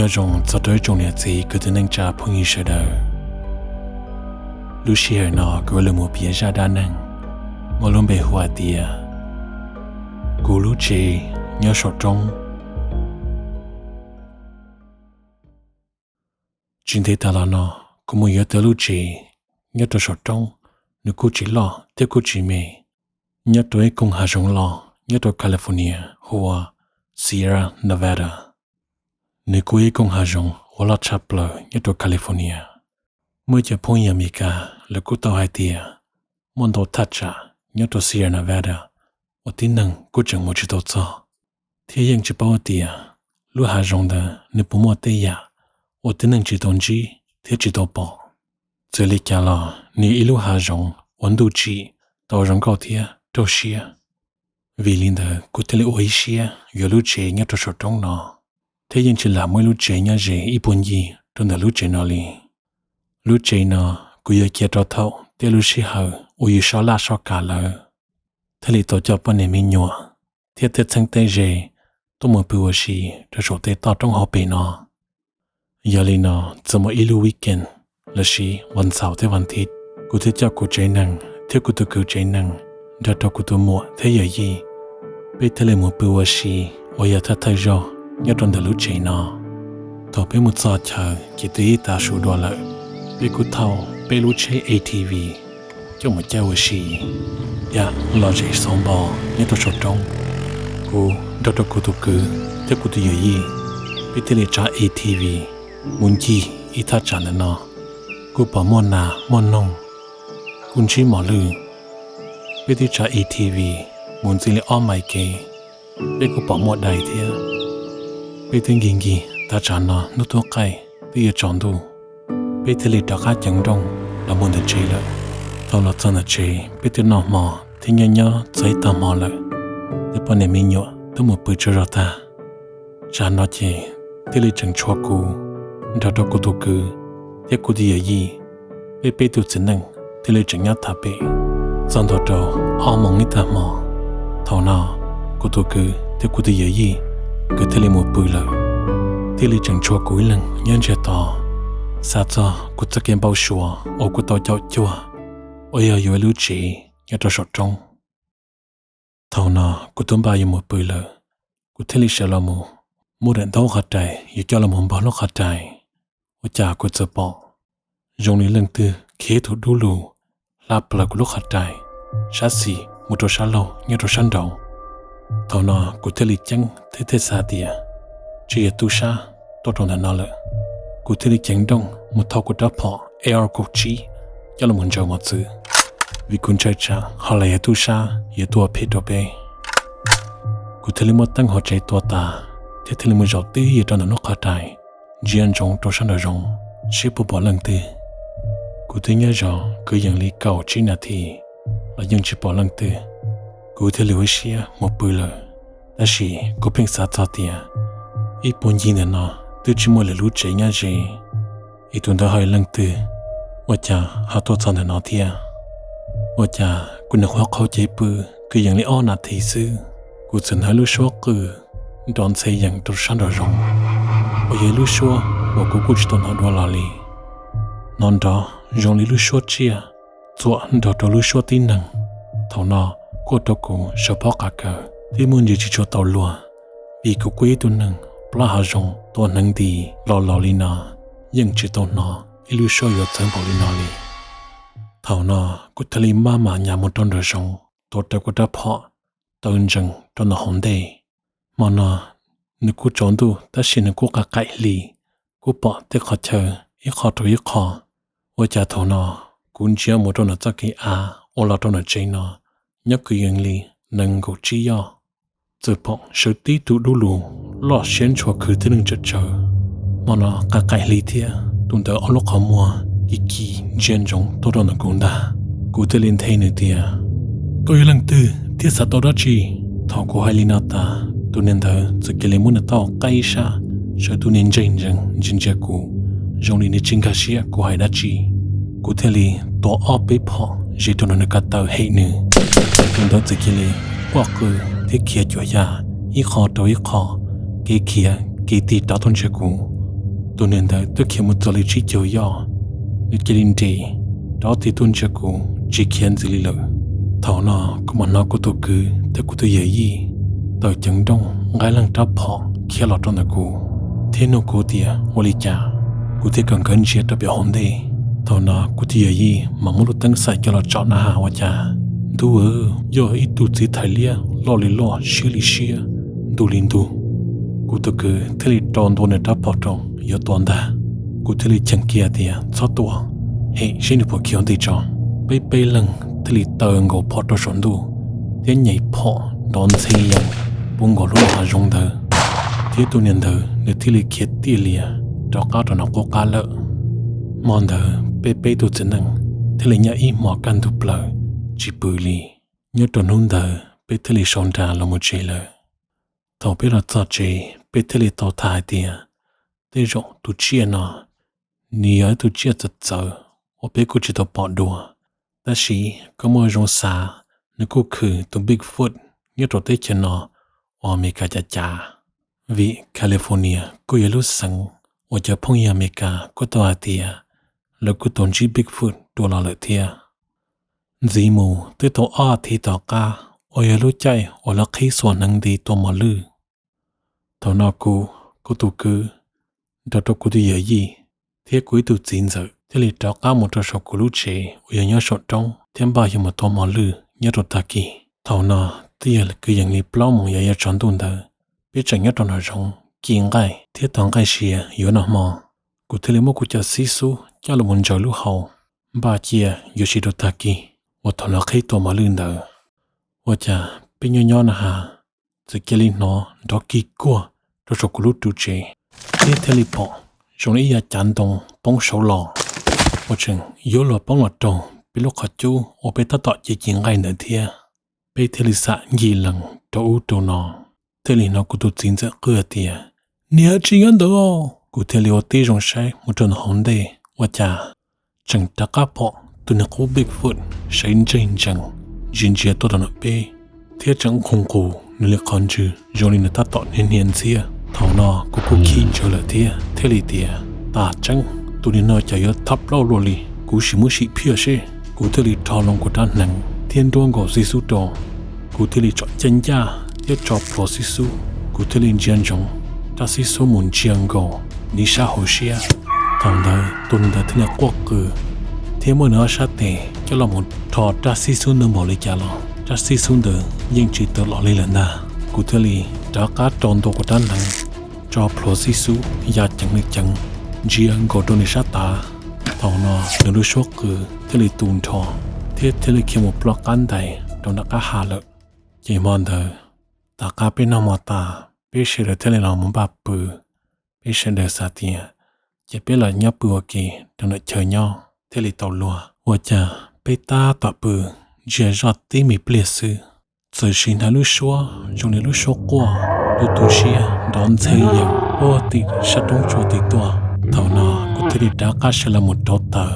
Nyob zoo txog rau ib tsoom niam txiv kwv tij neej tsa phooj ywg sawv daws. Lub sij hawm no kuv yuav los mus piav zaj dab neeg muaj lub npe hu hais tias kuv lub tsev nyob saum roob. Tsis ntev tas los no, kuv mus yuav tau lub tsev nyob rau saum roob, nws kuj tsis loj thiab kuj tsis me, nyob rau ib koog hav zoov los nyob rau California hu ua Sierra Nevada. Nws kuj ib koog hav zoov uas loj tshaj plaws nyob rau California. Muaj cov phooj ywg Amelikas lawv kuj tau hais tias muaj ntau thaj tsam nyob rau Sierra Nevada uas tib neeg kuj tseem mus tsis tau txog, thiab yeej tsis paub tias lub hav zoov ntawd nws puas muaj tej yam uas tib neeg tsis tau ntsib thiab tsis tau pom. Txawm li cas los nws yog ib lub hav zoov uas ntuj tsim tau zoo nkauj thiab raug siab. Vim li ntawd kuv thiaj li ua ib siab yuav lub tsev nyob rau saum roob no, thiab yeej tsis lam muaj ib lub tsev nyob ze ib puag ncig rau ntawm lub tsev no li. Lub tsev no kuv yuav cia rau thaum tej lub sij hawm uas yus soj laj soj kam lawm, thiaj li tau coj poj niam me nyuam thiab tej txheeb tej ze tuaj mus pw ua si rau saum tej toj roob hauv pes no. Yog li no, txawm muaj ib lub weekend lossis vas ntxaum thiab vas thiv, kuv thiaj coj kuv tsev neeg thiab kuv tus kwv tsev neeg nrog rau kuv tus muam thiab yawm yij, peb thiaj li mus pw ua si uas yog thawj thawj zaug nyob rau ntawm lub tsev no. Thaum peb mus txog chaw ces twb ib tav su dua lawm, peb kuj thauj peb lub tsheb A T V coj mus caij ua si yam los zem xauv npo nyob rau saum roob. Kuv nrog rau kuv tus kwv thiab kuv tus yawm yij, peb thiaj li tsav A T V mus ncig ib thaj tsam ntawm no. Kuj pom muaj nas muaj noog, kuj ntsib mos lwj. Peb twb tsav A T V mus ntxiv li ob mais kev, peb kuj pom muaj dais thiab. Peb twb nkig nkig thaj tsam no hnub tuaj qaij twb yuav tsaus ntuj, peb thiaj li rov qab ceev nrooj los mus ntawm tsev lawm. Thaum los txog ntawm tsev peb twb noj hmo thiab nyob nyob txog ib tag hmo lawm, ces poj niam me nyuam twb mus pw tsaug zog tag. Tsam no ces thiaj li tseem tshuav kuv nrog rau kuv tus kwv thiab kuv tus yawm yij, peb peb tus txiv neej thiaj li tseem nyob tham pem txog ntua rau ob moos ib tag hmo. Thaum no kuv tus kwv thiab kuv tus yawm yij nkawd thiaj li mus pw lawm, thiaj li tseem tshuav kuv ib leeg nyob ntsiag to xav txog kuv txoj kev npau suav uas kuv tau caum cuag uas yog yuav ib lub tsev nyob rau saum roob. Thaum no kuv twb npaj yuav mus pw lawm, kuv thiaj li sawv los mus muab daim ntaub qhov rais yuav coj los mus npog lub qhov rais, ua cas kuv txawm pom zoo li leej twg khiav tus dub lug hla plaws kuv lub qhov rais sab xis mus rau sab laug nyob rau sab nraud. Thaum no kuv thiaj li ceeb thiab thiaj xav tias tsis yog tub sab tuaj rau ntawm no lawm. Kuv thiaj li ceev nrooj mus thau kuv rab phom A R kaum tsib coj los mus ntsaws mos txwv, vim kuv ntshai tsam ho los yog tub sab yuav tuaj phem rau peb. Kuv thiaj li muab teeb hauv tsev tua tas thiab thiaj li mus zaum tib rau ntawm lub qhov rais, ntsia ntsoov rau sab nraum zoov seb puas pom leej twg. Kuv twb nyob zov kwv yees li kaum tsib nas this los yeej tsis pom leej twg. Kuv thiaj li ua siab mus pw lawm, tab sis kuv pheej xav txog tias ib puag ncig ntawm no twb tsis muaj lwm lub tsev nyob ze, es tus ntawd ho yog leej twg, ua cas ho tuaj txog ntawm no thiab? Ua cas kuv nyuam qhuav qhau cev pw kwv yees li ob nas this xwb, kuv txawm hnov lub suab qw nrov ntxhe yees rau sab nraum zoov, uas yog lub suab uas kuv kuj tsis tau hnov dua los li. Hnov nrov zoo li lub suab tsiaj txuam nrog rau lub suab tib neeg. Thaum no kuj ua rau kuv sawv phob qav kaws thiab muaj ntsis tsis tshua tau luag, vim kuv kuj ib tug neeg plaub hav zoov tua hneev nti los laus li no, yeej tsis tau hnov ib lub suab yuav txawv npaum li no li. Thaum no kuv thiaj li maj mam nyas mus rau nraum zoov, tuav rawv kuv rab phom taw ntsees rau ntawm hauv ntej. Hmo no nws kuj tsaus ntuj tab sis nws kuj qaim qaim hli, kuj pom tej qhov chaw ib qho rau ib qho. Ua cas thaum no kuv ntsia mus rau ntawm txoj kev av uas los rau ntawm tsev no, nyob kwv yees li nees nkaum tsib yoj, txawm pom sawv tib tug dub lug loj siab ntshua khwv tib neeg tsawm tsawv. Hmo no qaim qaim hli thiab tus ntawd ob lub qhov muag kiv kiv ntsia ntsoov tuaj rau ntawm kuv ntag. Kuv thiaj li nthe nws tias, koj yog leej twg thiab xav tau dab tsi? Thaum kuv hais li no tas, tus niag ntawd txawm cia li muab nws taub hau qaij ib sab, sawv tus niag ntseg ntsees ntsia ntsia kuv, zoo li nws tsis nkag siab kuv hais dab tsi. Kuv thiaj li tua ob peb phom ze rau nws ko taw hem nws. Tus ntawd txawm cia li quaj qw thiab khiav cuag yam ib qho rau ib qho, kev khiav kev tig rov tuaj ntsia kuv. Tus niam ntawd twb khiav mus txog li tsib caug yoj, nws cia li nres rov tig tuaj ntsia kuv tsis khiav ntxiv li lawm. Thaum no kuv mam hnov kuv tus kwv thiab kuv tus yawm yij tawm ceev nrooj nqa leej rab phom khiav los rau ntawm kuv thiab nug kuv tias ua li cas, kuv thiaj kom nkawd ntsia rau pem hauv ntej. Thaum no kuv tus yawm yij mam muab lub teeb xaim coj los tsom na has ua cas, ntuj, yog ib tug txiv thais liab loj li loj siab li siab, ntug li ntug. Kuv tus kwv thiaj li rau ntua nws rab phom rau yuav tua ntag. Kuv thiaj li cheem kiag tias txhob tua, hem seb nws puas khiav ua ntej tso. Peb peb leeg thiaj li taw nkaus phom rau saum ntuj thiab nyem phom nrov ntxhe yees puv nkaus lub hav zoov ntawd, thiab tus niam ntawd nws thiaj li khiav tiaj lias rov qab rau nram qub qab lawm. Hmo ntawd peb peb tug txiv neej thiaj li nyob ib hmo kaj ntug plaws tsis pw li. Nyob rau hnub ntawd peb thiaj li sau nra los mus tsev lawm. Thaum peb los txog tsev peb thiaj li tau tham hais tias tej zaum tus tsiaj no nws yog ib tug tsiaj txawv txawv uas peb kuj tsis tau pom dua, tab sis koj muaj zoo xav, nws kuj khwv tus Bigfoot nyob rau teb chaws no uas Amelikas cav cav, vim California kuj yog lub xeev uas cov phooj ywg Amelikas kuj tau hais tias lawv kuj tau ntsib Bigfoot dua los lawm thiab. Ntxiv mus twb tau ob thiv tom qab uas yog lub caij uas lawv qhib xuas hneev nti tua mos lwj. Thaum no kuv, kuv tus kwv, nrog rau kuv tus yawm yij thiab kuv ib tug txiv ntxawm thiaj li rov qab mus rau saum kuv lub tsev uas yog nyob saum roob thiab npaj yuav mus tua mos lwj nyob rau tag kis. Thaum no twb yog kwv yees li plaub moos yav yuav tsaus ntuj ntawd, peb tseem nyob rau nram zoov ci nqaij thiab tog nqaij sia yuav noj hmo. Kuv thiaj li muab kuv cov xib xub coj los mus ntsaws lub hau, npaj cia yuav siv rau tag kis uas thaum lawv qhib tua mos lwj ntawd. Ua cas peb nyob nyob na has, txawm cia li hnov nrov kig kuag rau saum kuv lub ru tsev, thiab thiaj li pom zoo li ib yav cav ntoo poob saud los, uas tseem yuav luag poob los raug peb lub qhov cub uas peb tab tom ci ci nqaij ntawd thiab. Peb thiaj li xam ncig lees rau ub rau no, thiaj li hnov kuv tus txiv ntxawm qw tias, Niam, tsis nyob ntawd os! Kuv thiaj li ua tib zoo saib mus rau ntawm hauv ntej ua cas tseem rov qab pom tus niag qub Bigfoot sawv ntseg ntsees ntsia ntsia tuaj rau ntawm peb, thiab tseem nqus nqus nws li qhov ntswg zoo li nws tab tom hnia hnia ntxhiab. Thaum no kuv kuj khib ntsawv lawm thiab thiaj li tias, Tam tseeb, tus niag no cas yuav thab plaub luaj li, kuv sim muab sim phiaj seb. Kuv thiaj li rho loo kuv rab hneev thiab nruab nkaus xib xub rau. Kuv thiaj li tsom ncaj ncaj thiab tso plhuav xib xub. Kuv thiaj li ntsia ntsoov rab xib xub mus ntsia nkaus nws sab hauv siab. Thaum ntawd tus niag ntawd thiaj li quaj qw thiab muab nws ob sab tes coj los mus rho rab xib xub ntawd npaum li cas los rab xib xub ntawd yeej tsis tawm los li lawm ntag. Kuv thiaj li rov qab rau ntua kuv rab hneev, tso plhuav xib xub ya ceev li ceev ntsia nkaus rau nws sab tav. Thaum no nws lub suab qw thiaj li tu nrho thiab thiaj li khiav mus ploj qab ntais rau nram qab ha lawm. Ces hmo ntawd tom qab peb noj hmo tas, peb sawv daws thiaj li los mus npaj pw. Peb sawv daws xav tias ces peb los nyob pw ua ke rau ntawm chaw nyob thiaj li tau luag. Ua cas peb tab tom pw ntsia zoj tib me pliag xwb, txawm sim hnav lub suab zoo li lub suab quaj tu tu siab nrov ntxhe yees puag tim sab roob tsua tim tuaj. Thaum no kuv thiaj li rov qab sawv los mus rauv taws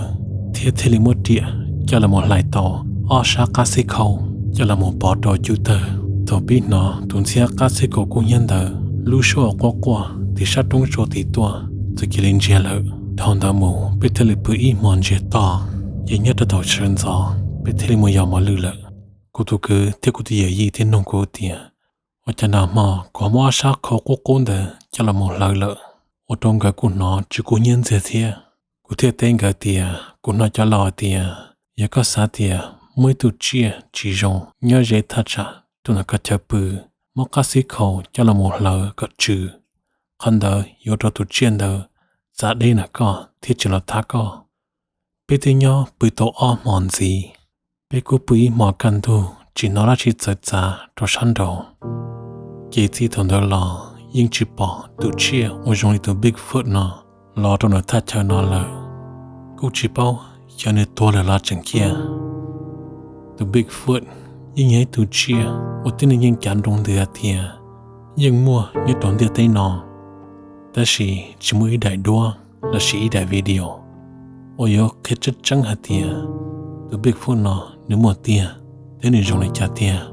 thiab thiaj li muab riam coj los mus hlais tau ob sab qab xib khau coj los mus pov rau cub tawg. Thaum pib hnov tus ntxhiab qab xib khau kub hnyiab ntawd lub suab uas quaj quaj tim sab roob tsua tim tuaj txawm cia li ntsiag lawm. Dhau ntawd mus peb thiaj li pw ib hmo ntsiag to, ces nyob rau thaum sawv ntxov peb thiaj li mus yos mos lwj lawm. Kuv tus kwv thiab kuv tus yawm yij thiaj nug kuv tias, ua cas nag hmo kuv ho muab ob sab khau qub qub ntawd coj los mus hlawv lawm? Ua rau nkawd kuj hnov tsis kub hnyiab ntxiag thiab. Kuv thiaj teb nkawd tias kuv hnov cov laus hais tias yog koj xav tias muaj ib tug tsiaj tsis zoo nyob ze thaj tsam rau ntawm koj chaw pw, muab qab xib khau coj los mus hlawv kom tsw, qhov ntawd yuav ua rau tus tsiaj ntawd txav deb ntawm koj thiab tsis los thab koj. Peb twb nyob pw tau ob hmo ntxiv, peb kuj pw ib hmo kaj ntug tsis hnov dab tsi txawv txav rau sab nraud. Ces txij thaum ntawd los yeej tsis pom tus tsiaj uas zoo li tus Bigfoot no los rau ntawm thaj chaw no lawm. Kuj tsis paub xyov nws tuag lawm los tseem ciaj. Tus Bigfoot yeej yog ib tug tsiaj uas tib neeg yeej cav nroo ntws hais tias yeej muaj nyob rau ntiaj teb no, tab sis tsis muaj ib daim duab lossis ib daim video uas yuav qhia tseeb tseeb hais tias tus Bigfoot no nws muaj tiag thiab nws zoo li cas tiag.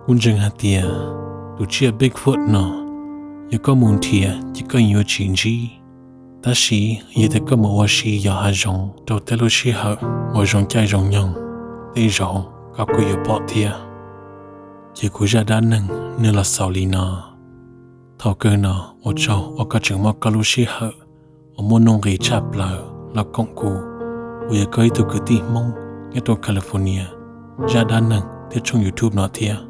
Kuv ntseeg hais tias tus tsiaj Bigfoot no yog koj mus nrhiav ces koj yuav tsis ntsib. Tab sis yog tias koj mus ua si yos hav zoov rau tej lub sij hawm uas zoo caij zoo nyoog, tej zaum koj kuj yuav pom thiab. Ces kuv zaj dab neeg nws los xaus li no. Thaum kawg no, ua tsaug uas koj tseem muab koj lub sij hawm uas muaj nuj nqis tshaj plaws los koom kuv, uas yog koj ib tug kwv tij Hmoob nyob rau California, zaj dab neeg thiab tshooj YouTube no thiab.